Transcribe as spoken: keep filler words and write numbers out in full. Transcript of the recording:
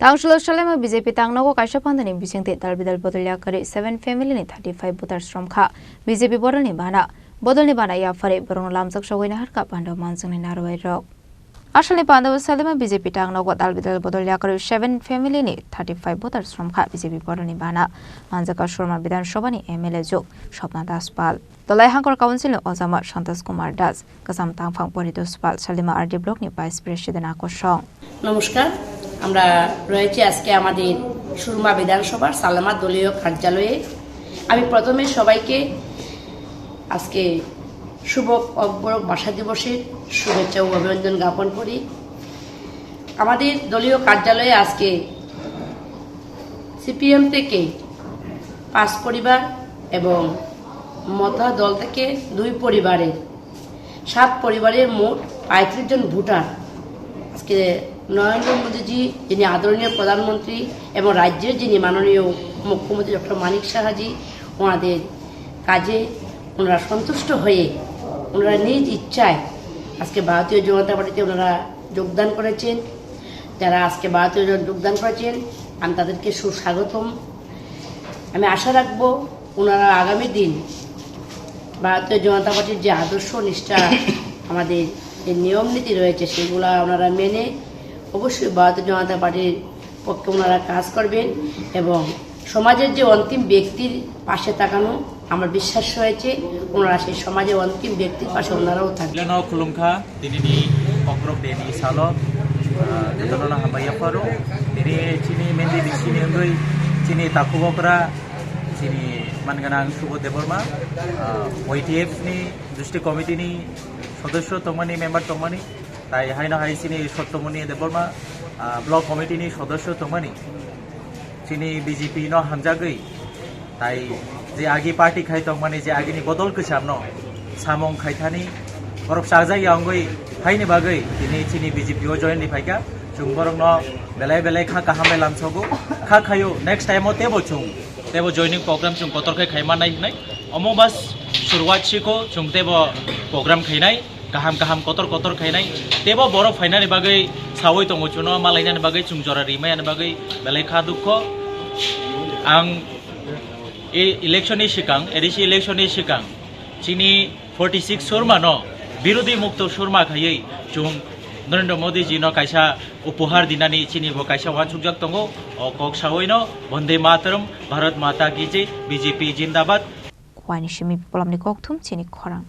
Tangsulo Salema B J P tangnogo kaisa pandani bisingtwi dalbidal bodol yakarwi seven family ni thirty five voters romkha B J P bodolni bana. Bodolni bana yapharwi borokno lamjak sogwi naharkha pando manjaknai narwai rok. Asalni pandao Salema B J P tangnogo dalbidal bodol yakarwi seven family ni thirty five voters romkha B J P bodolni bana. Manjakha Surma Bidhan Sabha ni M L A juk Swapna Das Pal, Dolai Hangkor Council ni ojama Santosh Kumar Das, Kasam Tangphang Poritos Pal, Salima R D block ni Vice President Akosong. নমস্কার। আমরা রয়েছি আজকে আমাদের সুরমা বিধানসভার সালেমা দলীয় কার্যালয়ে। আমি প্রথমে সবাইকে আজকে শুভ ককবরক ভাষা দিবসের শুভেচ্ছা ও অভিনন্দন জ্ঞাপন করি। আমাদের দলীয় কার্যালয়ে আজকে সিপিএম থেকে পাঁচ পরিবার এবং মতা দল থেকে দুই পরিবারের, সাত পরিবারের মোট পঁয়ত্রিশ জন ভোটার আজকে নরেন্দ্র মোদীজি, যিনি আদরণীয় প্রধানমন্ত্রী এবং রাজ্যের যিনি মাননীয় মুখ্যমন্ত্রী ডক্টর মানিক সাহাজি, ওনাদের কাজে ওনারা সন্তুষ্ট হয়ে ওনারা নিজ ইচ্ছায় আজকে ভারতীয় জনতা পার্টিতে ওনারা যোগদান করেছেন। যারা আজকে ভারতীয় জন যোগদান করেছেন, আমি তাদেরকে সুস্বাগতম। আমি আশা রাখবো ওনারা আগামী দিন ভারতীয় জনতা পার্টির যে আদর্শ নিষ্ঠা, আমাদের যে নিয়ম নীতি রয়েছে, সেগুলা ওনারা মেনে অবশ্যই ভারতীয় জনতা পার্টির পক্ষে ওনারা কাজ করবেন এবং সমাজের যে অন্তিম ব্যক্তির পাশে তাকানো আমার বিশ্বাস রয়েছে, ওনারা সেই সমাজের অন্তিম ব্যক্তির পাশে ওনারাও থাকবেন। Leno khulumkha, tinini kokrok deni salo, ah, jotono hambai yapharo. Tini chini mendi bisini wngwi chini takhuk okra, chini manganang Subodh Debbarma, ah, Y T F ni district committee ni sodosyo tongmani, member tongmani, tai haino hai chini Satyamuni Debbarma, ah, block committee ni sodosyo tongmani, chini B J P no hamjagwi, tai je agi party khai tongmani, je agini bodol kwchamno samung khaithani, borok chajak ya wngwi haini bagwi tini chini B J P o join ni phaikha. Chwng borokno belai belai kha kaham bai lamsogo, kha khaio next time o tebo chwng tebo joining program chwng kotor khe khaima nai hinai. Omo bas suruwat siko chwng tebo program khainai, kaham kaham kotor kotor khainai. Tebo borok phainani bagwi sawi tongo chuno, malainani bagwi chwng jora rimani bagwi belai kha dukho. Ang e-, election ni sikang, A D C election ni sikang chini forty six Surma no, birodhi mukto Surma khaiwi chwng Narendra Modi ji no kaisa upohar dinani chini bo kaisa wansukjak tongo. O kok sawi no Vande Mataram, Bharat Mata ki jai, B J P Jindabad. Khwani simi polamni kokthum chini khorang.